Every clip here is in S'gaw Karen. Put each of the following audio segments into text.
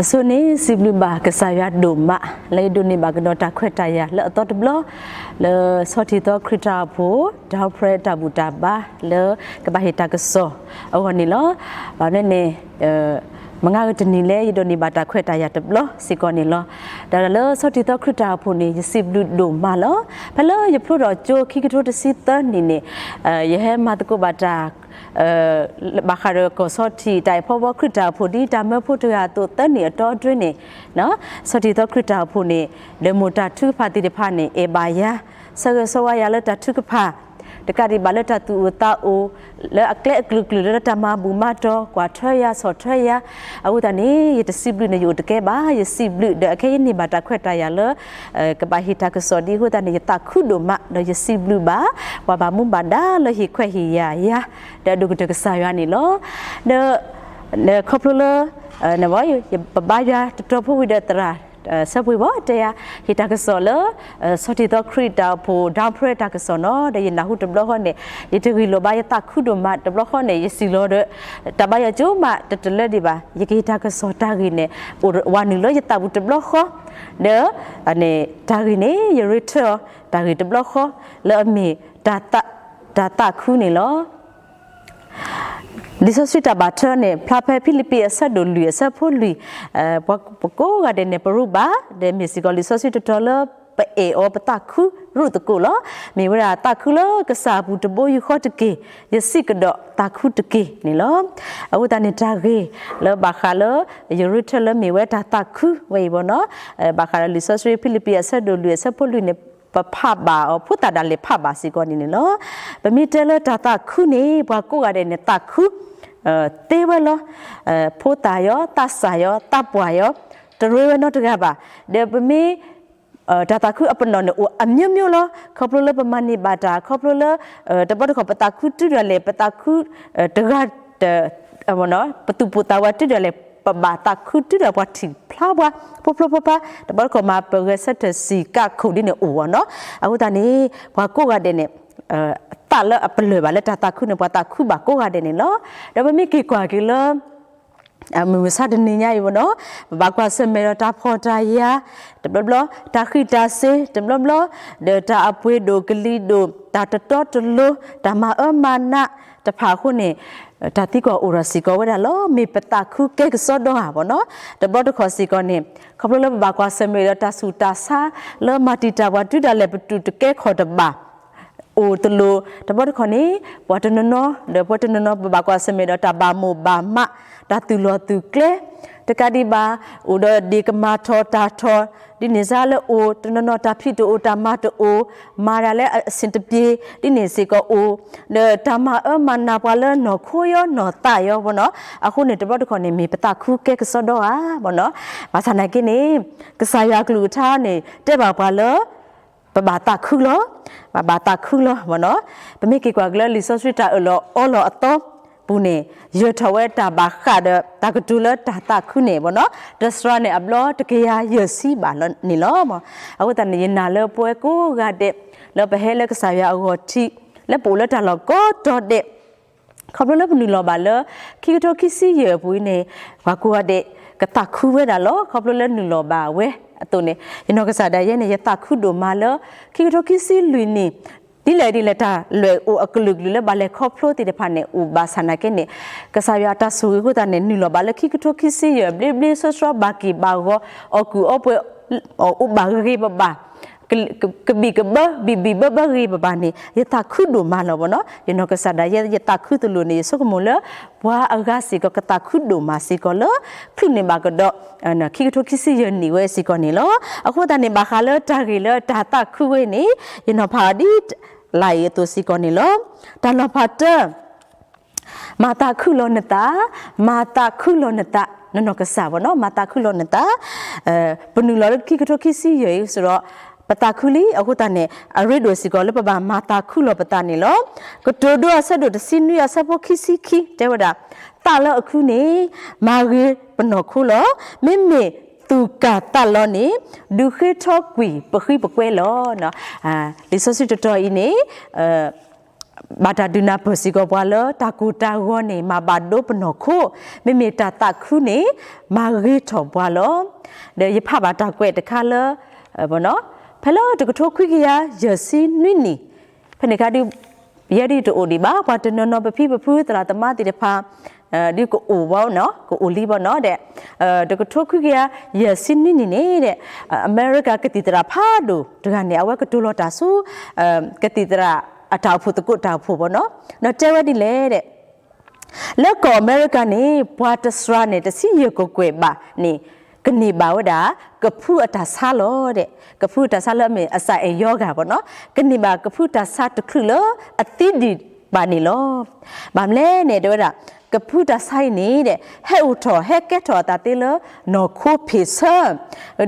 အဆိန့ၣ် စံးဘျုးဘၣ်ကစၢ်ယွၤဒိၣ်မး လၢယဒိးန့ၢ်ဘၣ်ကဒီးတၢ်ခွဲးတၢ်ယာ်လၢအသီတဘျီ လၢဆီၣ်ထံသီခရံာ်တၢ်အိၣ်ဖှိၣ် ဒီဖရဲတၢ်ဘူၣ်တၢ်ဘါလၢကဘၣ်ဟ့ၣ်တၢ်ကစီၣ်အဂီၢ်န့ၣ်လီၤ. ဘၣ်န့ၣ်န့ၣ် မုၢ်ဂၤတနံၤလၢယဒိးန့ၢ်ဘၣ်တၢ်ခွဲးတၢ်ယာ်တဘျီစ့ၢ်ကီးန့ၣ်လီၤ. တၢ်လၢဆီၣ်ထံသီခရံာ်တၢ်အိၣ်ဖှိၣ်န့ၣ် ယစံးဘျုးဒိၣ်မးလီၤ. ဖဲလၢယဖျိထီၣ်ကၠိခံကထိတဆံသၢနံၣ်န့ၣ် ယဟဲမၤသကိးဘၣ်တၢ် ဘၣ်ဃးဒီးကီၢ်ဆီၣ်ထံးတၢ်အဲၣ်ဖီဘီခရံာ်တၢ်အိၣ်ဖှိၣ်ဒ်တၢ်မၢဖိတဂၤအသိးသၢနံၣ်အတီအတွင်းန့ၣ် ဆီၣ်ထံးသီခရံာ်တၢ်အိၣ်ဖှိၣ်န့ၣ် ဒီးမိၢ်တၢ်ထုကဖၣ်သ့ၣ်တဖၣ်န့ၣ် အဲၣ်ဘၣ်ယၤ ဆၢဂ့ၤဆၢဝါယၤလၢတၢ်ထုကဖၣ် တကးဒံးဘၣ်လၢတၢ်သူၣ်အိၣ်သးအိၣ် လၢအကျဲအကလုာ်ကလုာ်လၢတၢ်မၤဘူၣ်မၤတီၤ ကွၢ်ထွဲယၤ ဆီၣ်ထွဲယၤ အဃိသတးန့ၣ် ယတစံးဘျုးန့ၣ်ယအိၣ်တကဲဘၣ် ယစံးဘျုးဒီးအခဲအံၤန့ၢ်ဘၣ်တၢ်ခွဲးတၢ်ယာ်လၢ ကဘၣ်ဟ့ၣ်တၢ်ကစီၣ်ဒ်အဃိသတးန့ၣ် ယသးခုဒိၣ်မး ဒီးယစံးဘျုးဘၣ် ပှၤဘၣ်မူဘၣ်ဒါလၢဟ့ၣ်ခွဲးဟ့ၣ်ယာ်ယၤ ဒီးအဒိၣ်ကတၢၢ်ကစၢ်ယွၤန့ၣ်လီၤ. ဒီး ခီဖျိလၢ ပဘါယွၤတတီၤဖိဝံၤဒီးသရၣ် ဆၢပှ့ၤဘီတဲယၤ ဟ့ၣ်တၢ်ကစီၣ်လၢ ဆီၣ်ထံးသီခရံာ်တၢ်အိၣ်ဖှိၣ် ဒီဖရဲတၢ်ကစီၣ်နီၤ ဒီးယနၢ်ဟူတဘျီဃီန့ၣ် ယတဂ့ၢ်လိာ်ဘၣ် ယသးခုဒိၣ်မး တဘျီဃီန့ၣ် ယစံးလီၤဒီး တၢ်ဘါယွၤကၠိမးတတလၢဒံးဘၣ် ယကဟ့ၣ်တၢ်ကစီၣ်တၢ်ဂ့ၢ်န့ၣ် အိၣ်ဝးနုာ်လၢယသးပူၤတဘျီဃီ ဒီး တၢ်ဂ့ၢ်န့ၣ် ယရ့ထၢၣ်အီၤ တၢ်ဂ့ၢ်တဘျီဃီ လၢအမ့ၢ် တၢ်သးခုန့ၣ်လီၤ. လံာ်စီဆှံတၢ်ဘၣ်ထွဲန့ၣ် ဖျါဖဲဖံလံးပံးအဆၢဒိၣ်လွံၢ်အဆၢဖိလွံၢ် ပှၤကိးဂၤဒဲးန့ၣ် ပရူးဘၣ် ဒီးမ့ၢ်စ့ၢ်ကီးလံာ်စီဆှံတတီၤလၢ ပအဲၣ်အီၤပသးခုရူၢ်သကိးလီၤ. မ့ၢ်ဝဲဒၣ်သးခုလၢကစၢ်အပူၤတဘိယူၢ်ဃီတက့ၢ်, ယစံးကဒီးသးခုတက့ၢ်န့ၣ်လီၤ. အဃိသတးန့ၣ်တၢ်ဂ့ၢ်လၢဘၣ်ဃးလၢ ယရ့ထၢၣ်လၢမ့ၢ်ဝဲတၢ်သးခုဝဲအံၤဘီနီၤ, ဘၣ်ဃးလၢလံာ်စီဆှံဖံလံးပံးအဆၢဒိၣ်လွံၢ်အဆၢဖိလွံၢ်န့ၣ် ပဖးဘၣ်အီၤ ဖိသၣ်ဒၣ်လဲာ်ဖးဘၣ်စ့ၢ်ကီးန့ၣ်န့ၣ်လီၤ. ပမ့ၢ်တဲလၢတၢ်သးခုန့ၣ် ပှၤကိးဂၤဒဲးန့ၣ်သးခု သ့ဝဲလီၤ. ဖိသၣ်ယီၤ သးစၢ်ယီၤ သးပှၢ်ယီၤ တရ့ဝဲနီတဂၤဘၣ်. ဒီးပမ့ၢ် တၢ်သးခုအပနီၣ်န့ၣ်အိၣ်အမျိုးမျိုးလီၤ. ခီဖျိလၢပမၤန့ၢ်ဘၣ်တၢ် ခီဖျိလၢ တဘျီတခီၣ်ပသးခုတုၤဒၣ်လဲာ် ပသးခု တဂၤ ပသူၣ်ပိၢ်သးဝးတုၤဒၣ်လဲာ် ပဘၣ်သးခုတုၤဒၣ်ပှၤထံၣ်ဖျါပှၤ ဖိဖျိဖိဖျါ တဘျီတခီၣ်မး ပဂဲၤဆၢထၢၣ်စံၣ်ကးခိၣ်ဒ်န့ၣ်အိၣ်ဝဲနီၤ. အဃိသတးန့ၣ် ပှၤကိးဂၤဒဲးန့ၣ် သးလၢအပလၢၢ်ဘၣ်လၢတၢ်သးခုန့ၣ် ပှၤသးခုဘၣ်ကိးဂၤဒဲးန့ၣ်လီၤ. ဒီးပမ့ၢ်က့ၤကွၢ်က့ၤလၢ မုၢ်မဆါတနံၤညါအံၤဘီနီၤ ပဘၣ်ကွၢ်ဆၢၣ်မဲာ်ဒီးတၢ်ဖှီၣ်တၢ်ယာ် တဘျီဘျီ တၢ်ဃံးတၢ်စ့ၤ တဘျီဘျီ ဒီးတၢ်အပှ့ၤဒိၣ်ကလံၤဒိၣ် တၢ်တတီတလိၤ တၢ်မၤအၢမၤနးတဖၣ်အဃိန့ၣ် တၢ်သံကွၢ်အိၣ်ထီၣ်စ့ၢ်ကီးဝဲဒၣ်လီၤ. မ့ၢ်ပသးခုကဲကစီဒီဧါဘီနီၤ. တဘျီတခီၣ်စ့ၢ်ကီးန့ၣ် ခီဖျိလၢပဘၣ်ကွၢ်ဆၢၣ်မဲာ်ဒီးတၢ်ဆူးတၢ်ဆါ လၢမၤတံာ်တာ်ပှၤတုၤဒၣ်လဲာ် ပတူၢ်တကဲခီၣ်တဘၣ် အိၣ်တလိၤ တဘျီတခီၣ်န့ၣ် ပှၤတနီၤနီၤ ဒီးပှၤတနီၤနီၤ ပဘၣ်ကွၢ်ဆၢၣ်မဲာ်ဒီးတၢ်ဘၣ်မိၢ်ဘၣ်မး တၢ်သူၣ်လီၢ်သူၣ်ကျဲ တကးဒံးဘၣ် အိၣ်ဒီးဒ့ၣ်ကမၤထီၣ်တၢ်ထီၣ် ဒ်န့ၣ်စါလၢအိၣ် တနီၤနီၤတၢ်ဖံးတအိၣ် တၢ်မၤတအိၣ် မၤဒၣ်လၢအဆင်တပြေ ဒ်န့ၣ်စ့ၢ်ကီးအိၣ် ဒီးတၢ်မၤအၢမၤနးပှၤလၢနီၢ်ခိယီ နီၢ်သးယီဘီနီၤ. အဃိန့ၣ် တဘျီတခီၣ်န့ၣ် မ့ၢ်ပသးခုကဲကစီဒီဧါဘီနီၤ. ဘၣ်ဆၣ်နာ်က့န့ၣ် ကစၢ်ယွၤအကလုၢ်ကထါန့ၣ် တဲဘၣ်ပှၤလၢ ပဘၣ်သးခုလီၤ, ပဘၣ်သးခုလီၤဘီနီၤ. ပမ့ၢ်က့ၤကွၢ်က့ၤလၢလံာ်စီဆှံတၢ်အၢၣ်လီၤအီလီၤအသီပူၤန့ၣ် ယၢၤထီၣ်ဝဲတၢ်ဘၣ်ဃးဒီး တၢ်ကတိၤလၢတၢ်သးခုန့ၣ်ဘီနီၤ တစှၤန့ၣ်အဘျီတကယၤယဲၢ်ဆံဘၣ်န့ၣ်လီၤ. အဃိသတးန့ၣ် ယနာ်လၢပဝဲကိးဂၤဒဲး လၢပဟဲလၢကစၢ်ယွၤအဂီၢ်ထံး လၢပအိၣ်လၢတၢ်လီၢ်ကိးတီၤဒဲး ခီဖျိလၢပနုာ်လီၤဘၣ်လၢ ခံကထိခံဆံယဲၢ်အပူၤအံၤန့ၣ် ပှၤကိးဂၤဒဲး ကသးခုဝဲဒၣ်လီၤ. ခီဖျိလၢနုာ်လီၤဘၣ်ဝဲအသိးန့ၣ် ယနီၢ်ကစၢ်ဒၣ်ယဲန့ၣ် ယသးခုဒိၣ်မးလၢ ခံကထိခံဆံလွံၢ်နံၣ် ဒ်လဲၣ်ဒ်လဲၣ် တၢ်လွဲၢ်အိၣ်အကလုာ်ကလုာ်လၢဘၣ်လဲၤခီဖျိသ့ၣ်တဖၣ်န့ၣ် အိၣ်ဘၣ်ဆၣ်နာ်က့န့ၣ် ကစၢ်ယွၤအတၢ်ဆိၣ်ဂ့ၤအဃိသတးန့ၣ် နုာ်လီၤဘၣ်လၢခံကထိခံဆံယဲၢ် ဘျ့ဘျ့ဆှီဆှီ ဘၣ်က့ၢ်ဘၣ်ဂီၤ အီၣ်ကူၣ်အီပှဲၤ အိၣ်ဘၣ်ဂ့ၤဂ့ၤဘၣ်ဘၣ် ကဘံၣ်ကဘၢ ဘံၣ်ဘံၣ်ဘၢဘၢဂ့ၤဘၣ်ဘၣ်န့ၣ် ယသးခုဒိၣ်မးလီၤဘီနီၤ. ယနီၢ်ကစၢ်ဒၣ်ယဲ ယသးခုသလိၤန့ၣ် ယဆိကမိၣ်လၢ ပှၤအဂၤစ့ၢ်ကီး ကသးခုဒိၣ်မးစ့ၢ်ကီးလၢ ချုးန့ၢ်ဘၣ်ကဒီး ခံကထိခံဆံယဲၢ်နံၣ်ဝဲစ့ၢ်ကီးန့ၣ်လီၤ. အဃိသတးန့ၣ် ဘၣ်ဃးလၢတၢ်ဂ့ၢ်လၢတၢ်သးခုဝဲန့ၣ် ယနီၤဖးအီၤဒ်လၢ်အံၤအသိးစ့ၢ်ကီးန့ၣ်လီၤ. တၢ်နီၤဖးတၢ မၤသးခုလီၤနသး, မၤသးခုလီၤနသး, နနီၢ်ကစၢ်ဘီနီၤ မၤသးခုလီၤနသး, ပနုာ်လီၤလၢခံကထိခံဆံယဲၢ်အံၤ ဆိုတော့ ပသးခုလံ အဃိသတးန့ၣ် အရ့ဒိၣ်စ့ၢ်ကီးလၢပဘၣ်မၤသးခုလီၤပသးန့ၣ်လီၤ. ကတိၤဒိအဆၢဒိၣ်တဆံနွံ အဆၢဖိခံဆံခံ တဲဝဲဒၣ်, သးလၢအခုန့ၣ် မၤဂ့ၤပနီၢ်ခိလီၤ. မ့မ့ၢ်သူၣ်ကၢ်သးလီၤန့ၣ် ဒုးဃ့ထီကွံာ်ပဃံပကွဲလီၤ. လံာ်စီဆှံတတီၤအံၤန့ၣ် ဘၣ်တၢ်ဒုးနၢ်ပၢၢ်စ့ၢ်ကီးပှၤလၢ တၢ်ကိၢ်တၢ်ဂီၤန့ၣ် မၤဘၣ်ဒိပနီၢ်ခိ, မ့မ့ၢ်တၢ်သးခုန့ၣ် မၤဂ့ၤထီၣ်ပှၤလီၤ. ဒီးယဖးဘၣ်တၢ်ကွဲးတခါလၢ ဖဲလၢတကထိခွံကယၤယဲၢ်ဆံနွံနံၣ်, ဖဲန့ၣ်အခါဒုး ယဲဒုးတအိၣ်ဒံးဘၣ်, ပှၤတနီၤနီၤပဖံပဖုသရၣ်သမါသ့ၣ်တဖၣ် ဒုးကအိၣ်ဘၣ်နီၤ, ကအိၣ်လံဘၣ်နီၤဒီး တကထိခွံကယၤယဲၢ်ဆံနွံနံၣ်န့ၣ်ဒီး အမဲရကၤကသံၣ်သရၣ်ဖးဒိၣ်တဂၤန့ၣ် အဝဲကတိၤလီၤတၢ်ဆူ ကသံၣ်သရၣ်အတၢ်အိၣ်ဖှိၣ်သကိးတၢ်အိၣ်ဖှိၣ်ဘၣ်နီၤ, ဒီးတဲဝဲဒ်လဲၣ်ဒီး လၢကီၢ်အမဲရကၤန့ၣ် ပှၤတစှၤန့ၣ် တဆံယဲၢ်ကကွဲၢ်ဘၣ်န့ၣ် ကန့ၢ်ဘၣ်ဝဲဒၣ် ကဖုအတၢ်ဆါလီၤဒီး ကဖုအတၢ်ဆါလၢအမ့ၢ်အစးအဲၣ်ယီဂၤဘၣ်နီၤ, ကန့ၢ်ဘၣ်ကဖုတၢ်ဆါတချုးလၢအသံဒံးဘၣ်န့ၣ်လီၤ. ဘၣ်မနုၤလဲၣ်န့ၣ် တဲဝဲဒၣ် ကဖုတၢ်ဆါအံၤန့ၣ်ဒီး ဟဲအိၣ်ထီၣ်ဟဲကဲထီၣ်အသးသ့လၢ နီၢ်ခိဖ့ၣ်ဆၢ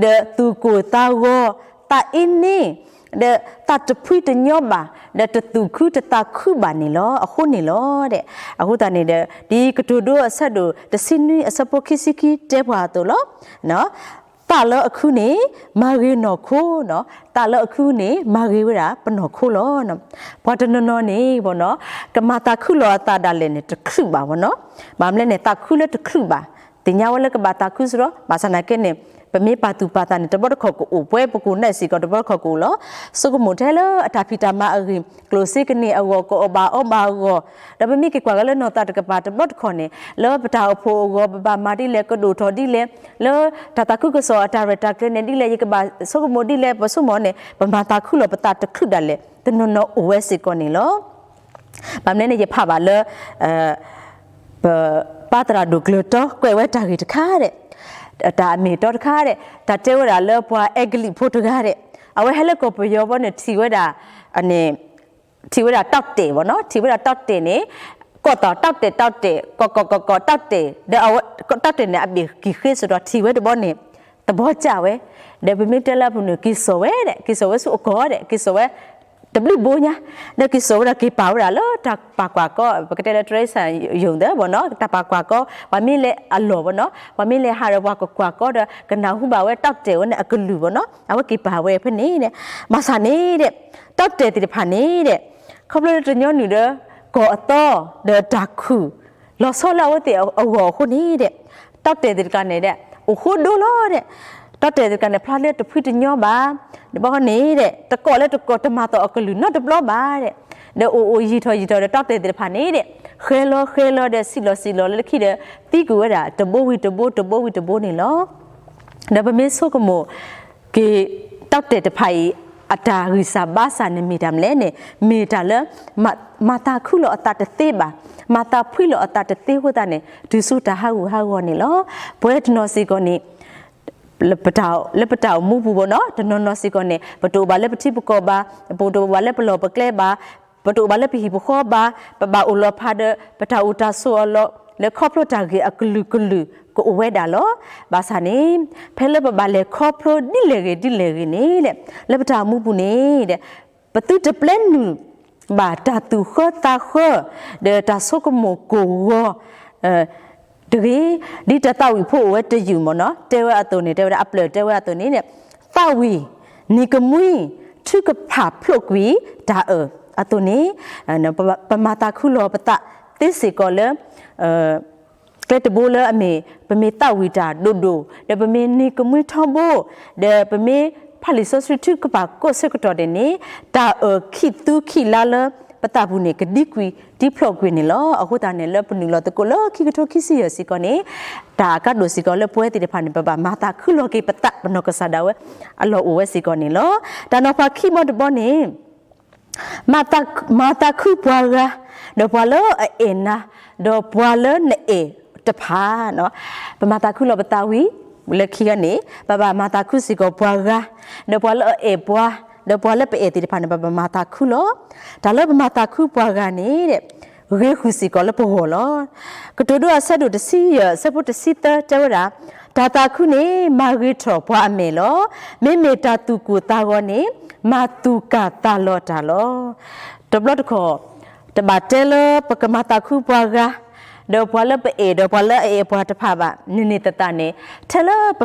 ဒီးသူၣ်ကိၢ်သးဂီၤ သးအ့န့ ဒီးသးတဖှံတညီဘၣ် ဒီးတသူၣ်ခုတသးခုဘၣ်န့ၣ်လီၤ. အဃိန့ၣ်လီၤဒီး အဃိသတးန့ၣ်ဒီး ဒ်ကတိၤဒိအဆၢဒိၣ်တဆံနွံအဆၢဖိခံဆံခံတဲပှၤအသိးလီၤ. သးလၢအခုန့ၣ် မၤဂ့ၤနီၢ်ခိနီၤ, သးလၢအခုန့ၣ် မၤဂ့ၤဝဲဒၣ်ပနီၢ်ခိလီၤ. ပှၤတနီၤနီၤန့ၣ်ဘၣ်နီၤ ကမၤသးခုလီၤအသးဒၣ်လဲာ်န့ၣ် တချုးဘၣ်ဘၣ်နီၤ, ဘၣ်မနုၤလဲၣ်န့ၣ် သးခုလၢတချုးဘၣ်, သ့ၣ်ညါဝဲလၢကဘၣ်သးခုစ့ၢ်ကီး, ဘၣ်ဆၣ်နာ်က့န့ၣ် ပမ့ၢ်ပာ်သူၣ်ပာ်သးန့ၣ် တဘျီတခီၣ်ကအိၣ်ပှဲၤ ပကိၣ်နၢ်စ့ၢ်ကီးတဘျီတခီၣ်ကအိၣ်လီၤ. ဆိကမိၣ်ထဲလၢအတၢ်ဖံးတၢ်မၤအဂ့ၢ် ကျိၣ်စ့ကန့ၢ်အဂီၢ် ကအီၣ်ဘၣ်အီဘၣ်အဂီၢ်, ဒီးပမ့ၢ်က့ၤကွၢ်က့ၤလၢနီၢ်သးတကပၤတဘျီတခီၣ်န့ၣ် လၢပတၢ်အိၣ်ဖှိၣ်အဂီၢ် ပဘၣ်မၤဒ်လဲၣ် ကဒိၣ်ထီၣ်ဒ်လဲၣ်, လၢတၢ်သးခုကစီၣ်အတၢ်ရဲၣ်တၢ်ကျဲၤန့ၣ်ဒ်လဲၣ် ယကဘၣ်ဆိကမိၣ်ဒ်လဲၣ် ပဆိကမိၣ်န့ၣ် ပမၤသးခုလီၤပသးတချုးဒၣ်လဲာ် တနီၤနီၤအိၣ်ဝဲစ့ၢ်ကီးန့ၣ်လီၤ. ဘၣ်မနုၤန့ၣ် ယဖးဘၣ်လၢ ပပၢ်သရၣ်ဒိၣ်ကျၢၤတီ ကွဲးဝဲတၢ်ဂ့ၢ်တခါဒီး တၢ်အမ့ၢ်အတီတခါဒီး တၢ်တဲဝဲဒၣ်လၢပှၤအဲကလံးဖိတဂၤဒီး အဝဲဟဲလၢကီၢ်ပယီၤဘီန့ၣ် ထံၣ်ဝဲဒၣ် ထံၣ်ဝဲဒၣ်တီတဲာ်ဘၣ်နီၤ, ထံၣ်ဝဲဒၣ်တီတဲာ်န့ၣ် ကိးတီၢ်တီတဲာ်တီတဲာ် ကိးကိးကိးကိးတီတဲာ် ဒီးအဝဲတီတဲာ်န့ၣ် အဘ့ၣ်ကံၤဃ့စ့ၢ်ကီး ထံၣ်ဝဲတဘျီန့ၣ် သဘောကျဝဲ, ဒီးပမ့ၢ်တဲလၢအပူၤန့ၣ် က့ၤစိာ်ဝဲဒီး က့ၤစိာ်ဝဲဆူအကီၢ်ဒီး က့ၤစိာ်ဝဲ တဘျုးဘိညါ, ဒီးက့ၤစိာ်ဝဲဒၣ်က့ၤပာ်ဝဲဒၣ်လၢတၢ်ပာ်ကွၢ်ကီ, ပကတဲလၢ တြဲဆၣ်ယုၢ်သၢဘၣ်နီၤ, တၢ်ပာ်ကွၢ်ကီ, ပှၤမ့ၢ်လဲၤအလီၢ်ဘၣ်နီၤ, ပှၤမ့ၢ်လဲၤဟးဒီးပှၤကကွၢ်ကီဒီး ကနၢ်ဟူဘၣ်ဝဲတီတဲာ်ဝဲန့ၣ်အကလုၢ်ဘၣ်နီၤ, အဝဲက့ၤပာ်ဝဲဖဲန့ၣ်ဒီး, ဘၣ်ဆၣ်န့ၣ်ဒီး တီတဲာ်သ့ၣ်တဖၣ်န့ၣ်ဒီး ခီဖျိလၢတညီနုၢ်ဒီး ကီၢ်အသီ ဒီးတၢ်ခုၣ် လီၤဆီလၢအဝဲသ့ၣ်အဂီၢ်အဃိန့ၣ်ဒီး တီတဲာ်သ့ၣ်တဖၣ်န့ၣ်ဒီး အိၣ်ဃိဒိလီၤဒီး တီတဲာ်သ့ၣ်တဖၣ်န့ၣ် ဖျါလၢတဖှံတညီဘၣ်, ဒီးဘၣ်ဃီန့ၣ်ဒီး တကိးလၢတကိးတမၤသီၣ်အကလုၢ်နီတဘျီဘၣ်ဒီး, ဒီးအိၣ်အိၣ်ယံာ်ထီၣ်ယံာ်ထီၣ်ဒီး တီတဲာ်သ့ၣ်တဖၣ်န့ၣ်ဒီး ဃဲလီၤဃဲလီၤဒီး စံၣ်လီၤစံၣ်လီၤလၢခံဒီး သံကွံာ်ဝဲဒၣ်တဘိဝံၤတဘိ တဘိဝံၤတဘိန့ၣ်လီၤ. ဒီးပမ့ၢ်ဆိကမိၣ်က့ၤ တီတဲာ်တဖၣ်အံၤ အတၢ်ဂံၢ်စၢ်ဘါစၢ်န့ၣ်မ့ၢ်တၢ်မနုၤလဲၣ်န့ၣ် မ့ၢ်တၢ်လၢ မၤသးခုလီၤအသးတသ့ဘၣ်, မၤသးဖှံလီၤအသးတသ့အဃိသတးန့ၣ် တုၤဆူတၢ်ဟးဂူာ်ဟးဂီၤန့ၣ်လီၤ. ပဝဲတနီၤစ့ၢ်ကီးန့ၣ် လၢပတၢ်အိၣ်မူပူၤဘၣ်နီၤ, တနီၤနီၤစ့ၢ်ကီးန့ၣ် ပတအိၣ်ဘၣ်လၢပထံပကီၢ်ဘၣ်, ပတအိၣ်ဘၣ်လၢပလီၢ်ပကျဲဘၣ်, ပတအိၣ်ဘၣ်လၢပဟံၣ်ပဃီဘၣ်, ပဘၣ်အိၣ်လီၤဖးဒီး ပတၢ်အိၣ်တၢ်ဆိးအလီၢ် လၢခီဖျိတၢ်ဂ့ၢ်အကလုာ်ကလုာ်ကအိၣ်ဝဲဒၣ်လီၤ. ဘၣ်ဆၣ်န့ၣ် ဖဲလၢပဘၣ်လဲၤခီဖျိဒ်လဲၣ်ဂ့ၤဒ်လဲၣ်ဂ့ၤန့ၣ်ဒီး လၢပတၢ်အိၣ်မူပူၤန့ၣ်ဒီး ပသုတပျဲနုာ်ဘၣ်တၢ်သူၣ်ဃၢသးဃၢ ဒီးတၢ်ဆိကမိၣ်ကိၢ်ဂီၤ တဂ့ၤ, ဒ်တၢ်သးဝံၣ်ဖိအိၣ်ဝဲတယုၢ်မ့ၢ်နီၤ, တဲဝဲအသိးန့ၣ် တဲဝဲဒၣ်အပျၢၢ်တဲဝဲအသိးန့ၣ် သးဝံၣ် နံၤကမှံ ထုကဖၣ်ဖျိးကွံာ်တၢ်အၢၣ်အသိးန့ၣ် ပမၤသးခုလီၤပသးသ့စ့ၢ်ကီးလၢ ကျဲတဘိလၢအမ့ၢ် ပမ့ၢ်သးဝံၣ်တၢ်ဒိၣ်ဒိၣ် ဒီးပမ့ၢ်နံၤကမှံထီဘိ ဒီးပမ့ၢ်ဖးလံာ်စီဆှံထုကဖၣ်ကိးဆၢကတီၢ်ဒဲးန့ၣ် တၢ်အၢၣ်ခံးသူခံးလါလၢပသးပူၤန့ၣ် ကဒံကွံာ်ဒံဖျိးကွံာ်န့ၣ်လီၤ. အဃိသတးန့ၣ် လၢပနုာ်လီၤသကိးလၢခံကထိခံဆံယဲၢ်စ့ၢ်ကီးန့ၣ် တၢ်အကါဒိၣ်စ့ၢ်ကီးလၢပဝဲသ့ၣ်တဖၣ်န့ၣ် ပဘၣ်မၤသးခုလီၤက့ၤပသး ပနီၢ်ကစၢ်ဒၣ်ဝဲ အလီၢ်အိၣ်ဝဲစ့ၢ်ကီးန့ၣ်လီၤ. တၢ်နီၤဖးခံဘီတဘီန့ၣ် မၤသးခုပှၤဂၤ ဒီးပှၤလၢအအဲၣ်နၤ ဒီးပှၤလၢနအဲၣ်တဖၣ် ပမၤသးခုလီၤပသးဝံၤ လၢခံဂၤန့ၣ် ပဘၣ်မၤသးခုစ့ၢ်ကီးပှၤဂၤ ဒီးပှၤလၢအအဲၣ်ပှၤ ဒီးပှၤလၢပအဲၣ်သ့ၣ်တဖၣ်န့ၣ် ပဘၣ်မၤသးခုလီၤ. တၢ်လၢပမၤသးခုပှၤဂၤန့ၣ် ဂ့ၤဃုာ်စ့ၢ်ကီးလၢပဂီၢ်လီၤ. ကတိၤဒိအဆၢဒိၣ်တဆံယဲၢ် အဆၢဖိတဆံသၢ တဲဝဲဒၣ်, တၢ်သးခုန့ၣ် မၤဂ့ၤထီၣ်ပှၤအမဲာ်လီၤ. မ့မ့ၢ်တၢ်သူၣ်ကိၢ်သးဂီၤန့ၣ် မၤသူၣ်ကၢ်သးလီၤတၢ်လီၤ. တဘျီတခီၣ် တဘၣ်တဲလၢပကမၤသးခုပှၤဂၤ ဒီးပှၤလၢပအဲၣ်ဒီးပှၤလၢအအဲၣ်ပှၤတဖၣ်ဘၣ် န့ၣ်န့ၣ်သတးန့ၣ် ထဲလၢ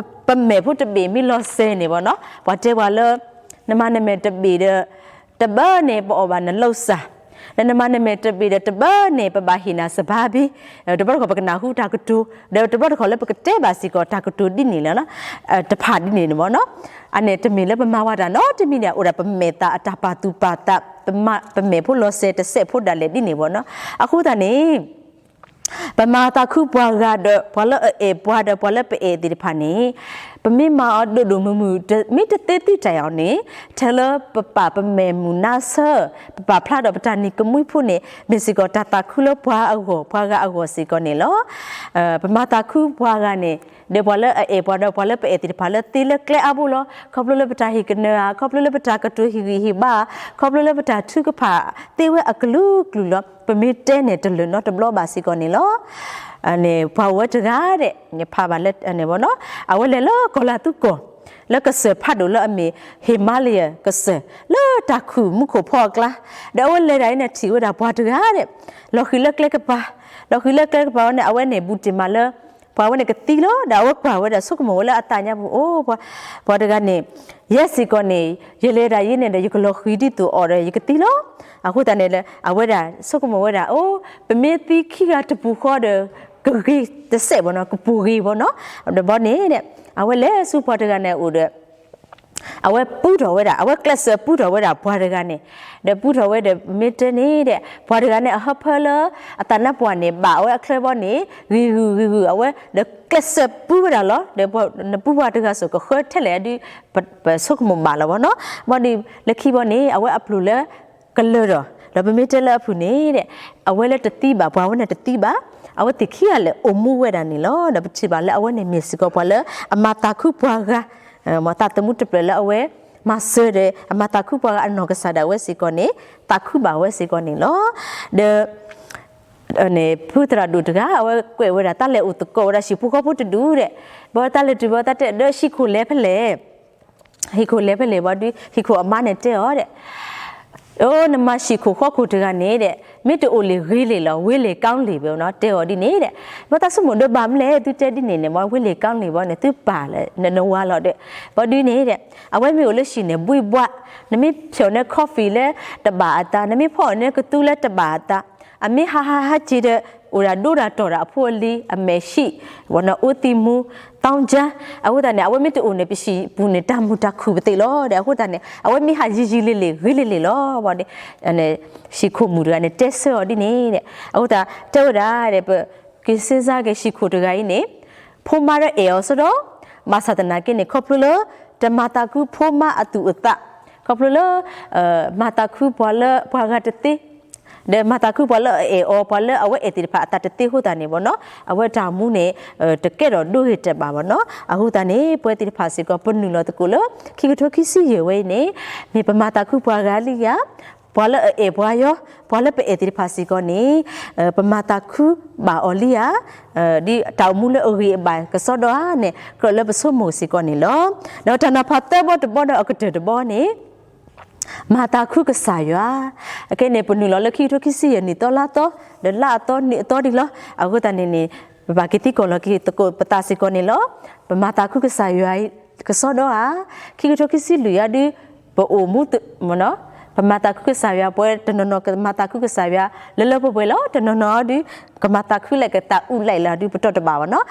ပမဲာ်ဖိတဘ့ၣ်မ့ၢ်လီၤစဲၤန့ၣ်ဘၣ်နီၤ ပှၤတဲပှၤလၢ နမၤနမဲာ်တဘ့ၣ်ဒီး တဘၣ်န့ၣ် ပအီၣ်ဘၣ်နလိာ်စၢ် ဒီးနမၤနမဲာ်တဘ့ၣ်ဒီးတဘၢန့ၣ် ပဘၣ်ဟ့ၣ်နၤစဘါဘ့ၣ်, တဘျီတခီၣ်ပကနၢ်ဟူတၢ်ကတိၤ, ဒီးတဘျီတခီၣ်လၢပကတဲဘၣ်စ့ၢ်ကီးတၢ်ကတိၤဒ်န့ၣ်လီၤ. တဖၣ်ဒ်န့ၣ်န့ၣ်ဘၣ်နီၤ, အန့ၣ်တမ့ၢ်လၢပမၤဝဲတၢ်နီတမံၤန့ၣ် အိၣ်ဒၣ်ပမဲာ်သၣ်အတၢ်ပာ်သူၣ်ပာ်သး, ပမဲာ်ဖိလီၤစဲၤတစဲးဖိဒၣ်လဲာ်ဒ်န့ၣ်ဘၣ်နီၤ. အဃိသတးန့ၣ် ပမၤသးခုပှၤဂၤဒီး ပှၤလၢအအဲၣ်ပှၤဒီးပှၤလၢပအဲၣ်သ့ၣ်တဖၣ်န့ၣ်, ပမ့ၢ်မၤအီၤဒိၣ်ဒိၣ်မုၢ်မုၢ် မ့ၢ်တသ့သ့တၢ်အီၤန့ၣ်, ထဲလၢပပာ်ပမဲာ်မုာ်နါဆၢ, ပပာ်ဖျါဒီးပတၢ်နံၤကမှံဖိန့ၣ် မ့ၢ်စ့ၢ်ကီးတၢ်သးခုလၢပှၤအဂီၢ် ပှၤဂၤအဂီၢ်စ့ၢ်ကီးန့ၣ်လီၤ. ပမၤသးခုပှၤဂၤန့ၣ် ဒီးပှၤလၢအအဲၣ်ပှၤဒီးပှၤလၢပအဲၣ်သ့ၣ်တဖၣ်လၢသ့လၢကျဲအါဘိလီၤ. ခီဖျိလၢပတၢ်ဟ့ၣ်ကနၢၤဧါ, ခီဖျိလၢပတၢ်ကတိၤဟ့ၣ်ဂံၢ်ဟ့ၣ်ဘါ, ခီဖျိလၢပတၢ်ထုကဖၣ်သ့ဝဲအကလုာ်ကလုာ်လီၤ. ပမ့ၢ်တဲန့ၣ်တလၢာ်နီတဘျီဘၣ်စ့ၢ်ကီးန့ၣ်လီၤ. န့ၣ် ပှၤဝဲတဂၤဒဲး ယဖးဘၣ်လၢန့ၣ်ဘၣ်နီၤ, အဝဲလဲၤလၢကီၢ်လၤသူကီၢ် လၢကစၢၢ်ဖးဒိၣ်လၢအမ့ၢ် Himalaya ကစၢၢ် လၢတၢ်ခုၣ်မူခိၣ်ဖီအကျါ, ဒီးအဝဲလဲၤဒၣ်အံၤန့ၣ် ထံၣ်ဝဲဒၣ်ပှၤတဂၤဒဲး လီၤဃံၤလၢကျဲကပၤ, လီၤဃံၤလၢကျဲကပၤဝဲန့ၣ် အဝဲန့ၣ်ဘူးတ့ၢ်မးလၢ ပှၤဝဲန့ၣ်ကသံလီၤ. ဒီးအဝဲကွၢ်ဝဲဒၣ်ဆိကမိၣ်ဝဲလၢအသးညါပူၤ အိၣ် ပှၤတဂၤန့ၣ် ယဲစ့ၢ်ကီးန့ၣ် ယလဲၤဒၣ်အံၤန့ၣ်ဒီး ယကလီၤဃံၤဒ်သိးအီၤဒီး ယကသံလီၤ. အဃိသတးန့ၣ် အဝဲဒၣ်ဆိကမိၣ်ဝဲဒၣ် အိၣ် ပမ့ၢ်သံခံဂၤတပူၤဃီဒီး ကဂ့ၤတစဲးဘၣ်နီၤ, ကပူၤဂ့ၤဘၣ်နီၤ. ဒီးဘီန့ၣ် အဝဲလဲၤဆူပှၤတဂၤန့ၣ်အအိၣ်ဒီး အဝဲပူထီၣ်ဝဲဒၣ်, အဝဲကျဲးစၢးပူထီၣ်ဝဲဒၣ်ပှၤတဂၤန့ၣ်, ဒီးပူထီၣ်ဝဲဒီး မ့ၢ်တဲန့ၣ်ဒီး ပှၤတဂၤန့ၣ် အဟၢဖၢလၢအသးနါပှၢ်န့ၣ် ဘၣ်အဝဲအချၢဘီန့ၣ် ဂ့ၤဂုာ်ဂ့ၤဂုာ် အဝဲဒီးကျဲးစၢးပူဝဲဒၣ်လီၤ. ဒီးနပူပှၤတဂၤစိၤ ကဃၢထဲလဲၣ်ဒုး ပဆိကမိၣ်ဘၣ်လီၤဘီနီၤ. ဘီဒီး လၢခံဘီန့ၣ် အဝဲအပျိၢ်လၢကလၢာ်ဒီး ဒီးပမ့ၢ်တဲလၢအဖုၣ်န့ၣ်ဒီး အဝဲလၢတသံဘၣ်, ပှၤဝဲန့ၣ်တသံဘၣ်, အဝဲသ့ၣ်ခံဂၤလဲၣ်အိၣ်မူဝဲဒၣ်န့ၣ်လီၤ. ဒီးပထံၣ်ဘၣ်လၢအဝဲန့ၣ်မ့ၢ်စ့ၢ်ကီးပှၤလၢအမၤသးခုပှၤဂၤ, မ်သးသမူတဖျၢၣ်လၢအဝဲမၤစၢၤဒီး အမၤသးခုပှၤဂၤအနီၢ်ကစၢ်ဒၣ်ဝဲစ့ၢ်ကီးန့ၣ် သးခုဘၣ်ဝဲစ့ၢ်ကီးန့ၣ်လီၤ. ဒီး ဖုသရၣ်ဒိၣ်တဂၤ အဝဲကွဲးဝဲဒၣ် တၢ်လဲၤအိၣ်သကိးဝဲဒၣ်ဟံၣ်ဖိဃီဖိတဒူၣ်ဒီး ဘၣ်ဝဲတၢ်လဲၤတုၤဘၣ်တၢ်တဲဒီး ဟံၣ်ခိၣ်လဲၤဖဲလဲၣ်, ဟံၣ်ခိၣ်လဲၤဖဲလဲၣ်ဘၣ်ဒီး ဟံၣ်ခိၣ်အမါန့ၣ်တဲအီၤဒီး အိ နမၤဟံၣ်ခိၣ်ဃီခိၣ်တဂၤန့ၣ်ဒီး မ့ၢ်တအိၣ်လၢဂ့ၤလံလီၤ, ဝ့လံကီလံဘၣ်နီၤ တဲအီၤဒ်န့ၣ်ဒီး ဘၣ်သးဆိကမိၣ်ဒီး ဘၣ်မနုၤလဲၣ် သုတဲဒ်န့ၣ်န့ၣ် ဝ့လံကီလံဘၣ်န့ၣ် သုပာ်လၢနဝၤလီၤဒီး ဘၣ်ဒ်န့ၣ်ဒီး အဝဲမ့ၢ်အိၣ်လၢဟံၣ်န့ၣ် ဘှံးဘှး, နမ့ၢ်ဖျီၣ်န့ၢ် coffee လၢတဘၣ်အသး, နမ့ၢ်ဖီၣ်န့ၢ်ကသူလၢတဘၣ်အသး, အမ့ၢ်ဟးဟးဟးက့ၤဒီး အိၣ်ဒၣ်ဒိဒၣ်တီၢ်ဒၣ်အဖိအလံၤ အမဲာ်ဟံၣ်, ဝဲန့ၣ် အိသံမူ, သောင်းကျန်း, အဃိသတးန့ၣ် အဝဲမ့ၢ်တအိၣ်န့ၣ် ပဟံၣ်ပူၤန့ၣ် တၢ်မုာ်တၢ်ခုၣ်ပသ့ၣ်လီၤဒီး အဃိသတးန့ၣ် အဝဲမ့ၢ်ဟးယံၤယံၤလ့ၤလ့ၤ ဂ့ၤလ့ၤလ့ၤလီၤ ဘၣ်ဒီး ဟံၣ်ခိၣ်မုၣ်တဂၤန့ၣ် တဲဆၢအီၤဒ်န့ၣ်ဒီး အဃိသတး တဲဝဲဒၣ်ဒီး ပက့ၤစ့စါက့ၤ ဟံၣ်ခိၣ်တဂၤအံၤန့ၣ် ဖိမါဒီးအဲၣ်အီၤစ့ၢ်ဒီး ဘၣ်ဆၣ်သနာ်က့န့ၣ် ခီဖျိလၢ တမၤသးခုဖိမါအသူၣ်အသး, ခီဖျိလၢ မၤသးခုပှၤလၢပှၤဂၤတသ့, ဒီးမၤသးခုပှၤလၢအအဲၣ်အီၤ ပှၤလၢအဝဲအဲၣ်သ့ၣ်တဖၣ်အသးတသ့အဃိသတးန့ၣ်ဘၣ်နီၤ အဝဲတၢ်အိၣ်မူန့ၣ် တကဲထီၣ်ဒိဂ့ၤတဲာ်ဘၣ်ဘၣ်နီၤ. အဃိသတးန့ၣ် ပဝဲသ့ၣ်တဖၣ်စ့ၢ်ကီး ပနုာ်လီၤသကိးလၢ ခံကထိခံဆံယဲၢ်ဝဲအံၤန့ၣ် မ့ၢ်ပမၤသးခုပှၤဂၤလံဧါ, ပှၤလၢအအဲၣ်ပှၤယီၤ, ပှၤလၢပအဲၣ်သ့ၣ်တဖၣ်စ့ၢ်ကီးန့ၣ် ပမၤသးခုဘၣ်အီၤလံဧါ, ဒ်တၢ်အိၣ်မူလၢအဂ့ၤအဘၣ်ကစီဒီဧါန့ၣ် ကြၢးလၢပဆိကမိၣ်စ့ၢ်ကီးန့ၣ်လီၤ. ဒီးတၢ်နီၤဖးသၢဘီတဘီဒီးအကတၢၢ်တဘီန့ၣ် မၤသးခုကစၢ်ယွၤ, အခဲန့ၣ် ပနုာ်လီၤလၢခံကထိခံဆံယဲၢ်နံၣ်သီလါသီ, ဒီးလါအသီနံၣ်အသီဒံးလီၤ. အဃိသတးန့ၣ်န့ၣ် ပဘၣ်က့ၤသံကွၢ်လီၤက့ၤသကိးပသးစ့ၢ်ကီးန့ၣ်လီၤ. ပမၤသးခုကစၢ်ယွၤကစီဒီဧါ, ခံကထိခံဆံလွံၢ်အံၤဒုး ပအိၣ်မူ ပမၤသးခုကစၢ်ယွၤ ပှၤတနီၤနီၤကမၤသးခုကစၢ်ယွၤ လၢလၢပှဲၤပှဲၤလီၤ. တနီၤနီၤအံၤဒုး ကမၤသးခုလဲၣ်ကသးအုးလဲၣ်လၢအဒုး ပတီၢ်တဘၣ်ဘၣ်နီၤ.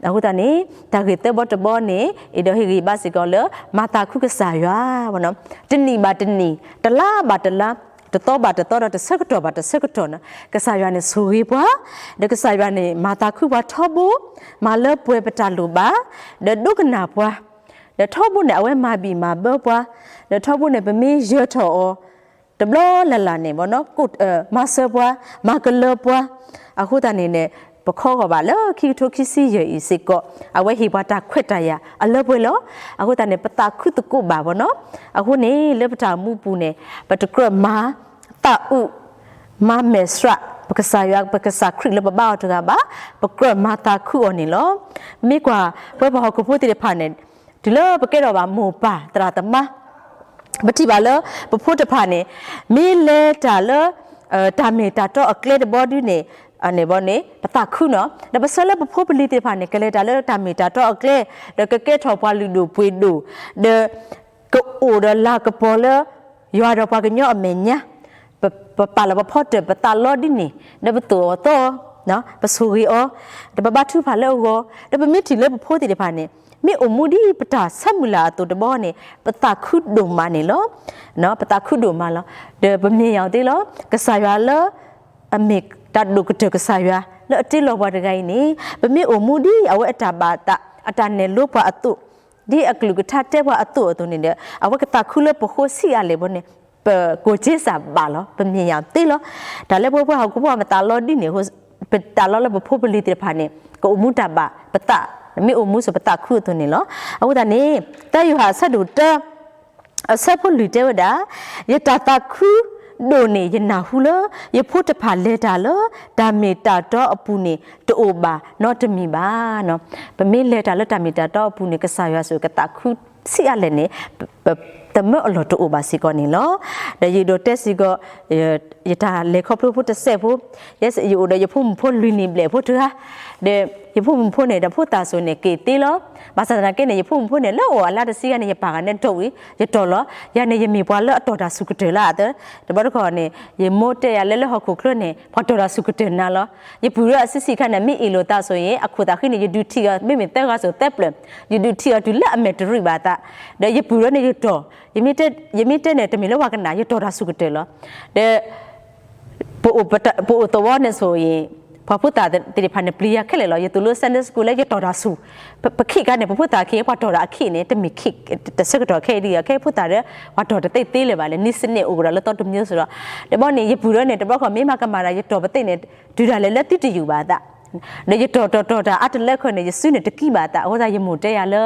အဃိသတးန့ၣ် တၢ်ဂ့ၢ်သၢဘီတဘီန့ၣ် အဲၣ်ဒိးဟ့ၣ်ဂံၢ်ဘါစ့ၢ်ကီးလၢ မၤသးခုကစၢ်ယွၤ တနံၣ်ဘၣ်တနံၣ်, တလါဘၣ်တလါ, တသီဘၣ်တသီဒီး တဆၢကတီၢ်ဘၣ်တဆၢကတီၢ်န့ၣ် ကစၢ်ယွၤန့ၣ်ဆိၣ်ဂ့ၤပှၤ, ဒီးကစၢ်ယွၤန့ၣ် မၤသးခုပှၤထီဘိ, မၤလၢပှဲၤပတၢ်လိၣ်ဘၣ်, ဒီးဒိကနၣ်ပှၤ, ဒီးထီဘိန့ၣ် အဝဲမၤဘံၣ်မၤဘၢပှၤ, ဒီးထီဘိန့ၣ် ပမ့ၢ်ယၢၤထီၣ်အီၤ တဘျီလၢ်လၢ်န့ၣ်ဘၣ်နီၤ မၤစၢၤပှၤ, မၤကလၢၤပှၤ, အဃိသတးန့ၣ်န့ၣ် ပခီဂီၤဘၣ်လၢခံကထိခံဆံယဲၢ်အံၤစ့ၢ်ကီး အဝဲဟ့ၣ်ပှၤတၢ်ခွဲးတၢ်ယာ်အလၢပှဲၤလီၤ. အဃိသတးန့ၣ် ပသးခုသကိးဘၣ်ဘၣ်နီၤ. အဃိန့ၣ် လၢပတၢ်အိၣ်မူပူၤန့ၣ် ပတကြၢးမၤသးအုး မၤမဲာ်ဆှး ပကစၢ်ယွၤ ပကစၢ်ခရံာ်လၢပဘါအီၤတဂၤဘၣ်, ပကြၢးမၤသးခုအီၤန့ၣ်လီၤ. မ့ၢ်ကွၢ် ပဝဲပှၤဟီၣ်ခိၣ်ဖိသ့ၣ်တဖၣ်န့ၣ် တုၤလၢပကဲထီၣ်ဘၣ်မိၢ်ပၢ်သရၣ်သမါ ပထံၣ်ဘၣ်လၢ ပဖိတဖၣ်န့ၣ် မ့ၢ်လဲၤတၢ်လၢ တၢ်မ့ၢ်တၢ်တီအကျဲတဘီဒုန့ၣ် န့ၣ်ဘၣ်န့ၣ် ပသးခုနီၤ. ဒီးပဆၢလၢပဖိပလံၤသ့ၣ်တဖၣ်န့ၣ် ကလဲၤတၢ်လၢတၢ်မ့ၢ်တၢ်တီအကျဲ ဒီးကကဲထီၣ်ပှၤလုၢ်ဒိၣ်ပှ့ၤဒိၣ် ဒီး ကအိၣ်ဒီးလၤကပီၤလၢ ယွၤဒီးပှၤကညီအမဲာ်ညါ ပ ပပာ်လီၤပဖီတၢၣ် ပသးလီဒ်န့ၣ် ဒီးပသိၣ်အီၤသီအီၤ, ပဆိၣ်ဂ့ၤအီၤ, ဒီးပဘါထုကဖၣ်လၢအဂီၢ်, ဒီးပမ့ၢ်ထံၣ်လၢပဖိသ့ၣ်တဖၣ်န့ၣ် မ့ၢ်အိၣ်မူဒ်ပတၢ်ဆၢမုၢ်လၢ်အသိးတဘီန့ၣ် ပသးခုဒိၣ်မးန့ၣ်လီၤ. ပသးခုဒိၣ်မးလီၤ. ဒီးပမ့ၢ်ယၤသ့လီၤ ကစၢ်ယွၤလၢ အမ့ၢ်တၢ်ဒိၣ်ကတၢၢ်ကစၢ်ယွၤ လၢအတ့လီၤပှၤတဂၤအံၤန့ၣ် ပမ့ၢ်အိၣ်မူဒ်အဝဲအတၢ်ဘၣ်သး အတၢ်နဲၣ်လိပှၤအသိး ဒ်အကလုၢ်ကထါတဲပှၤအသိးအသိးန့ၣ်ဒီး အဝဲကသးခုလၢပဃိဆံးအါလဲၣ်ဘီန့ၣ် ပကိၢ်က့စၢ်ဘၣ်လီၤ. ပမ့ၢ်ယၤသ့လီၤ. တၢ်လၢပဝဲပှၤဟီၣ်ခိၣ်ဖိအမတၤလီၤဒ်န့ၣ် ပတၢ်လီၢ်လၢပဖိပလံၤသ့ၣ်တဖၣ်န့ၣ် ကအိၣ်မူတၢ်ဘၣ်ပသး မ့ၢ်အိၣ်မူစိၤပသးခုအသိးန့ၣ်လီၤ. အဃိသတးန့ၣ် သၢယိၤဟၣ်အဆၢဒိၣ်တၢ အဆၢဖိလွံၢ်တဲဝဲဒၣ်, ယတၢ်သးခုဒိၣ်န့ၢ်ယနၢ်ဟူလၢ ယဖိတဖၣ်လဲၤတၢ်လၢ တၢ်မ့ၢ်တၢ်တီအပူၤန့ၣ် တအိၣ်ဘၣ်နီတမံၤဘၣ်. ပမ့ၢ်လဲၤတၢ်လၢတၢ်မ့ၢ်တၢ်တီအပူၤန့ၣ် ကစၢ်ယွၤစ့ၢ်ကီးကသးခုဆံးအါလဲၣ်န့ၣ် ပသမၢအလီၢ်တအိၣ်ဘၣ်စ့ၢ်ကီးန့ၣ်လီၤ. ဒီးယအဲၣ်ဒိးတဲစ့ၢ်ကီး ယတၢ်လဲၤခီဖျိဖိတစဲးဖိ, ယအိၣ်ဒီးယဖိမုၣ်ဖိလွံၢ်နံၣ်ဘျဲၣ်ဖိတဂၤ, ဒီးယဖိမုၣ်ဖိန့ၣ် ဒီးဖိသၣ်စိၤန့ၣ် က့ၤသ့လီၤ. ဘၣ်ဆၣ်သနာ်က့န့ၣ် ယဖိမုၣ်ဖိန့ၣ် လၢအအိၣ်အလါတဆံဂၤန့ၣ် ယပာ်ဂၤန့ၣ်ဒိးဝံၤ ယတီၢ်လီၤ. ယၤန့ၣ် ယမ့ၢ်ပှၤလၢအတီၢ်တၢ်ဆူၣ်ကတၢၢ်လၢအသၢ, တဘျီတခီၣ်န့ၣ် ယမိၢ်တဲယၤလၢ လၢဟီၣ်ခိၣ်ချၢန့ၣ် ပှၤတီၢ်တၢ်ဆူၣ်ကတၢၢ်နၤလီၤ. ယပုၢ်လၢအဆံးဆံးခါန့ၣ် မ့ၢ်အ့ၣ်လိာ်သးစိၤအံၤ အခိၣ်သးဃံန့ၣ် ယဒုးထံၣ်အီၤ မ့မ့ၢ်သၢဂၤစိၤသၢပျၢၤ, ယဒုးထံၣ်အီၤတုၤလၢအမဲာ်တရံးဘၣ်အသး, ဒီးယပုၢ်ဒီးန့ၣ် ယတီၢ်, ယမ့ၢ်တဲန့ၣ် တမ့ၢ်လၢပှၤကနၣ် ယတီၢ်တၢ်ဆူၣ်ကတၢၢ်လီၤ. ဒီး ပအိၣ်သဝီန့ၣ်စိၤအံၤ ပှၤဖိသၣ်သ့ၣ်တဖၣ်န့ၣ် ပျံၤယၤခဲလၢာ်လီၤ. ယသူၣ်လၢ Sunday School လၢယတီၢ်တၢ်ဆူၣ်, ပခံးခါန့ၣ် ပဖိသၣ်ခံ ပှၤတီၢ်တၢ်အခံးန့ၣ် တမ့ၢ်ခံး တဆၢကတီၢ်ခဲအံၤဒ်အံၤ ခဲအံၤဖိသၣ်ဒီး ပှၤတီၢ်တသ့သ့လၢၤဘၣ်လဲၣ်, နည်းစနစ်အိၣ်ကဒီးလၢသီတမျိုးစ့ၢ်ဒီး, ဒီးဘီန့ၣ် ယပုၢ်ဒီးန့ၣ် တဘျီခီၣ်မ့ၢ်မၤကမၣ်တၢ် ယတီၢ်ပသ့ၣ်န့ၣ် တုၤဒၣ်လဲာ်လၢသုတယူၢ်ဘၣ်အသး ဒီးယတီၢ်တီၢ်တီၢ်တၢ်အါတလၢခီန့ၣ် ယစုန့ၣ်တကံဘၣ်အသး, အဃိသတးယမိၢ်တဲယၤလၢ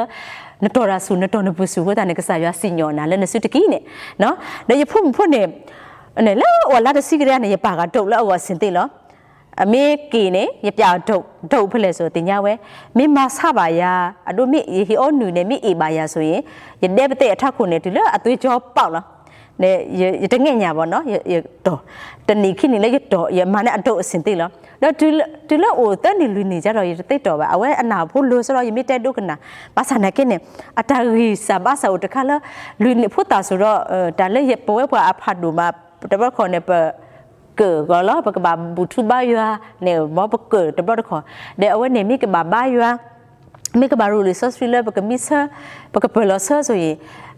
နတီၢ်တၢ်ဆူၣ် နတီၢ်နပၢၢ်ဆူၣ်အဃိသတးန့ၣ် ကစၢ်ယွၤစံၣ်ညီၣ်နၤလၢနစုတကံန့ၣ်, ဒီးယဖိမုၣ်ဖိန့ၣ် လၢအအိၣ်အလါတဆံကတၢၢ်န့ၣ် ယပာ်ဂၤဒိးလၢအဂီၢ်အဆ့ၣ်သ့ၣ်လီၤ. အမ့ၢ်က့ၤန့ၣ် ယပျးအီၤဒိးဖဲလဲၣ်စိၤသ့ၣ်ညါဝဲ, မ့ၢ်မၤဆါဘၣ်ယၤ, အဒိမ့ၢ်ယဟ့ၣ်အီနုၢ်န့ၣ် မ့ၢ်အ့ၣ်ဘၣ်ယၤစိၤအံၤ ယဒဲပသ့ၣ်အထးခိၣ်န့ၣ် တုၤလၢအသွ့ကၠီပီၣ်လီၤ. ယတငဲၢ်ညါဘၣ်နီၤ, ယတီၢ် တနံၣ်ခံနံၣ်လၢယတီၢ် ယမၤန့ၢ်အဒိးအဆ့ၣ်သ့ၣ်လီၤ. ဒီးတုၤလၢအိၣ်သၢနံၣ်လွံၢ်နံၣ်ကဒီး ယတသ့တီၢ်ဘၣ်, အဝဲအနၢ်ဖိလီၤစ့ၢ်ဒီး ယမ့ၢ်တဲဒိကနၣ်, ဘၣ်ဆၣ်သနာ်က့န့ၣ် အတၢ်ဂံၢ်စၢ်ဘါစၢ်အိၣ်တခါလၢ လွံၢ်နံၣ်ဖိသၣ်စိၤဒီး တၢ်လၢပဝဲပှၤအဖးဒိၣ်မး တဘျီတခီၣ်န့ၣ် ပ ကၢၣ်ဂီၤလီၤ, ပကဘၣ်ဘူၣ်ထူဘါယွၤန့ၣ် မ်ပကၢၣ်တဘျီတခီၣ်, ဒီးအဝဲန့ၣ်မ့ၢ်ကဘၣ်ဘါယွၤ, မ့ၢ်ကဘၣ်ရူၢ်လံာ်စီဆှံလၢပကမံဆၢ, ပကပၢၢ်လီၤဆၢစိၤ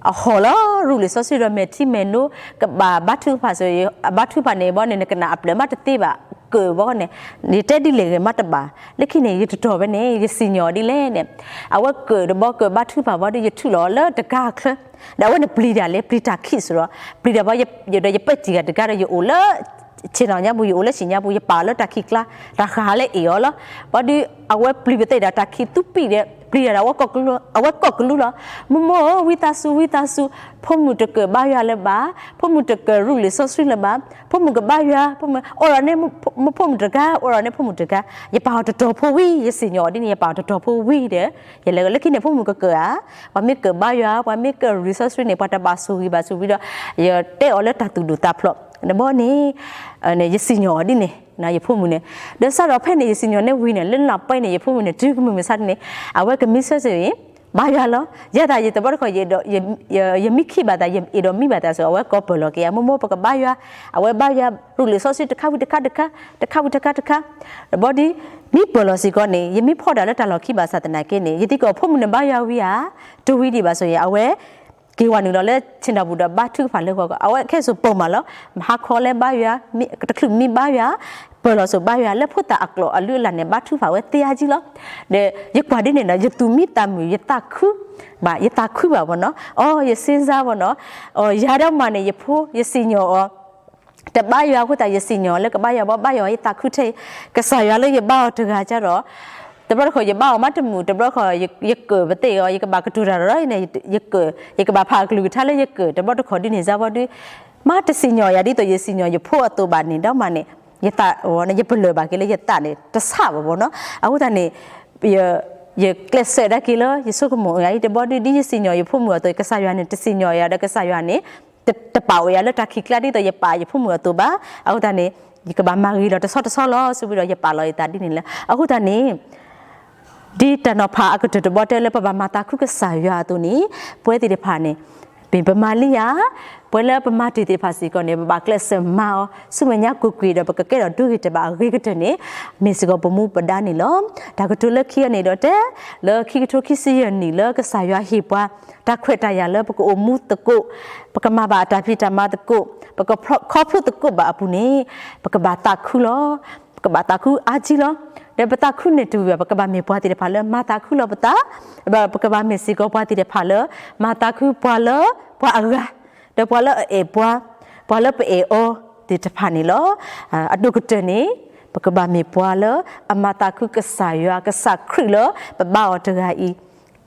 အံၤ, အဟီၣ်လီၤရူၢ်လံာ်စီဆှံဒီးမဲာ်ထံမဲာ်နိ, ကဘၣ်ဘါထုကဖၣ်စိၤအံၤ, အဘါထုကဖၣ်န့ၣ်ဘီန့ၣ် နကနၣ်အပျဲၢ်မးတသ့ဘၣ်, ကၢၣ်ဘီန့ၣ်, ယတဲဒ်လဲၣ်ဂ့ၤမးတဘၣ်, လၢခံန့ၣ် ယတတီၢ်ဝဲန့ၣ် ယစံၣ်ညီၣ်ဒ်လဲၣ်န့ၣ်, အဝဲကၢၣ်တဘီကၢၣ်ဘါထုကဖၣ်ဘီဒီး ယထုးလီၤအီၤလၢတကါချၢ ဒီးအဝဲန့ၣ်ပျံၤတၢ်လဲၣ် ပျံၤတၢ်ခံးစိၤဒီး ပျံၤတၢ်ဘီ ဒီးယပဲာ်တံၢ်ဂၤတဂၤဒီး ယအိၣ်လၢ ဆ့ၣ်နီၤညါပူၤ ယအိၣ်လၢဆ့ၣ်ညါပူၤ ယပာ်အီၤလၢတၢ်ခံးကျါ တၢ်ဃၢ်လၢအ့ၣ်အီၤလီၤ. ဘီဒီး အဝဲပျံၤပသ့ၣ်ဒီးတၢ်ခံးသူပံာ်ဒီး ပျံၤတၢ်ဒီး အဝဲကိးကလုၢ်လီၤ, မိၢ်မိၢ်ဧၢ ဝံသးစူၤ ဝံသးစူၤ, ဖိမုၣ်တကၢၣ်ဘါယွၤလၢၤဘၣ်, ဖိမုၣ်တကၢၣ်ရူၢ်လံာ်စီဆှံလၢၤဘၣ်, ဖိမုၣ်ကဘါယွၤ, ဖိမုၣ်အိၣ်ဒီးန့ၢ်ဖိမုၣ်တဂၤ, အိၣ်ဒီးန့ၢ်ဖိမုၣ်တဂၤ, ယပာ်အီၤတတီၤဖိဝံၤ ယစံၣ်ညီၣ်အီၤဒ်န့ၣ် ယပာ်အီၤတတီၤဖိဝံၤဒီး ယလဲၤလၢခံန့ၣ် ဖိမုၣ်ကကၢၣ်ဧါ, ပှၤမ့ၢ်ကၢၣ်ဘါယွၤ ပှၤမ့ၢ်ကၢၣ်ရူၢ်လံာ်စီဆှံန့ၣ် ပှၤတဘၣ်ဆိၣ်ဂ့ၤဘၣ်ဆိၣ်ဝံၤဒီး ယတဲအီၤလၢတၢ်သူၣ်ဒိၣ်သးဖျိး တဘီန့ၣ် ယစံၣ်ညီၣ်အီၤဒ်န့ၣ် ယဖိမုၣ်န့ၣ်, ဒီးစးထီၣ်ဖဲန့ၣ် ယစံၣ်ညီၣ်န့ၢ်ဝံၤန့ၣ် လၢလါပှဲၤန့ၣ် ယဖိမုၣ်န့ၣ် တုၤကမုၢ်မဆါတနံၤ အဝဲကမံဆၢစ့ၢ်ကီး ဘါယွၤလီၤ. ယဲဒၣ်ယတဘျီတခီၣ် ယမံခံဘၣ်သး ယအဲၣ်ဒိးမံဘၣ်သးစ့ၢ်ကီး အဝဲကိးပၢၢ်လီၤက့ၤယၤ မိၢ်မိၢ် ပကဘါယွၤ, အဝဲဘါယွၤ ရူၢ်လံာ်စီဆှံတခါဝံၤတခါတခါ, တခါဝံၤတခါတခါ, တဘီဒီး မံပၢၢ်လီၤစ့ၢ်ကီးန့ၣ် ယမံဖီဒၣ်လၢတၢ်လီၢ်ခံဘၣ်ဆၣ်သနာ်က့န့ၣ် ယသံကွၢ်ဖိမုၣ်န့ၣ်ဘါယွၤဝံၤဧါ, တဝံၤဒံးဘၣ်စ့ၢ်ကီး အဝဲ က့ၤဝဲနုာ်လီၤလၢဆ့ၣ်နီၤပူၤဒီးဘါထုကဖၣ်လၢဂီၤဂီၤ အဝဲခဲစိာ်ပိာ်မးလီၤ. မဟါခီလၢဘါယွၤ, တချုးမံဘါယွၤ, ပၢၢ်လီၤစိၤဘါယွၤ လၢဖိသၣ်အကျိာ်အလုၢ်အလၢ်န့ၣ် ဘါထုကဖၣ်ဝဲသ့အါကံလီၤ. ဒီးယကွၢ်ဒ်န့ၣ်ဒီး ယသူၣ်မံသးမုာ် ယသးခုဘၣ် ယသးခုဘၣ်ဘီနီၤ, အီ ယစ့စါဘီနီၤ, အီ ယၤဒၣ်မးန့ၣ် ယဖိ ယစံၣ်ညီၣ်အီၤ တဘါယွၤအဃိသတး ယစံၣ်ညီၣ်လၢကဘါယွၤဘီ ဘါယွၤ ယသးခုထဲအံၤ, ကစၢ်ယွၤလၢယဘါအီၤတဂၤကဒီး, တဘျီတခီၣ် ယဘါအီၤမးတမုာ် တဘျီတခီၣ် ယကၢၣ်ပသ့ၣ်အီၤ ယကဘၣ်ကတိၤတၢ်ဒီးန့ၣ် ယကၢၣ် ယကဘၣ်ဖးအကလုၢ်ကထါလၢယကၢၣ် တဘျီတခီၣ်ဒ်န့ၣ်စါဘီဒီး မ့ၢ်တစံၣ်ညီၣ်ယၤဒ်သိး ယစံၣ်ညီၣ်ယဖိအသိးဘၣ်န့ၣ် ဒၣ်မးန့ၣ် ယသးဝဲန့ၣ် ယပလၢၢ်ဘၣ်က့ၤလၢယသးန့ၣ် တဆးဘၣ်ဘီနီၤ, အဃိသတးန့ၣ် ယကျဲးစၢးဒၣ်က့ၤလၢ ယဆိကမိၣ်အံၤတဘီဒီး ဒ်ယစံၣ်ညီၣ်ယဖိမုၣ်အသိး ကစၢ်ယွၤန့ၣ် တစံၣ်ညီၣ်ယၤဒီး ကစၢ်ယွၤန့ၣ် တပာ်အိၣ်ယၤလၢတၢ်ခံးကျါဒ်သိးယပာ်ယဖိမုၣ်အသိးဘၣ်. အဃိသတးန့ၣ် ယကဘၣ်မၤဂ့ၤလီၤတဆီတဆီလီၤ စံးဝံၤဒီး ယပာ်လီၤယသးဒ်န့ၣ်လီၤ. အဃိသတးန့ၣ် ဒ်တၢ်နီၤဖးအကတၢၢ်တဘီတဲလၢ ပဘၣ်မၤသးခုကစၢ်ယွၤအသိးန့ၣ် ပဝဲသ့ၣ်တဖၣ်န့ၣ် မ့ၢ်ပမၤလံဧါ. ပှၤလၢပမၤတ့ၢ်သ့ၣ်တဖၣ်စ့ၢ်ကီးန့ၣ် ပဘၣ်ကျဲးစၢးမၤအီၤ ဆူမဲာ်ညါကွ့ၢ်ကွ့ၢ်ဒီး ပကကဲထီၣ်ဒိဂ့ၤတဘၣ်အဂ့ၤကတၢၢ်န့ၣ် မ့ၢ်စ့ၢ်ကီးပမူပဒါန့ၣ်လီၤ. တၢ်ကတိၤလၢခံအံၤန့ၣ်ဒီးတဲ လၢခံကထိခံဆံယဲၢ်နံၣ်လၢကစၢ်ယွၤဟ့ၣ်ပှၤ တၢ်ခွဲးတၢ်ယာ်လၢပကအိၣ်မူသကိး, ပကမၤဘၣ်အတၢ်ဖံးတၢ်မၤသကိး, ပကခီဖျိသကိးဘၣ်အပူၤန့ၣ် ပကဘၣ်သးခုလီၤ. ပကဘၣ်သးခုအါကံလီၤ. ဒီးပသးခုန့ၣ်တဝံၤဘၣ် ပကဘၣ်မ့ၢ်ပှၤသ့ၣ်တဖၣ်လၢမၤသးခုလီၤပသး, ပကဘၣ်မ့ၢ်စ့ၢ်ကီးပှၤသ့ၣ်တဖၣ်လၢ မၤသးခုပှၤလၢပှၤအဂၤ, ဒီးပှၤလၢအအဲၣ်ပှၤ, ပှၤလၢပအဲၣ်အီၤသ့ၣ်တဖၣ်န့ၣ်လီၤ. အဒိၣ်ကတၢၢ်န့ၣ် ပကဘၣ်မ့ၢ်ပှၤလၢအမၤသးခုကစၢ်ယွၤ ကစၢ်ခရံာ်လၢပဘါအီၤတဂၤအံၤ,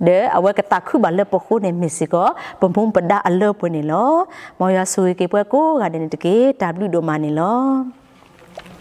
ဒီးအဝဲကသးခုဘၣ်လၢပဃိန့ၣ် မ့ၢ်စ့ၢ်ကီး ပမူပဒါအလၢပှဲၤန့ၣ်လီၤ. မ်ယွၤဆိၣ်ဂ့ၤက့ၤပှၤကိးဂၤဒဲးန့ၣ်တက့ၢ်. တၢ်ဘျုးဒိၣ်မးန့ၣ်လီၤ.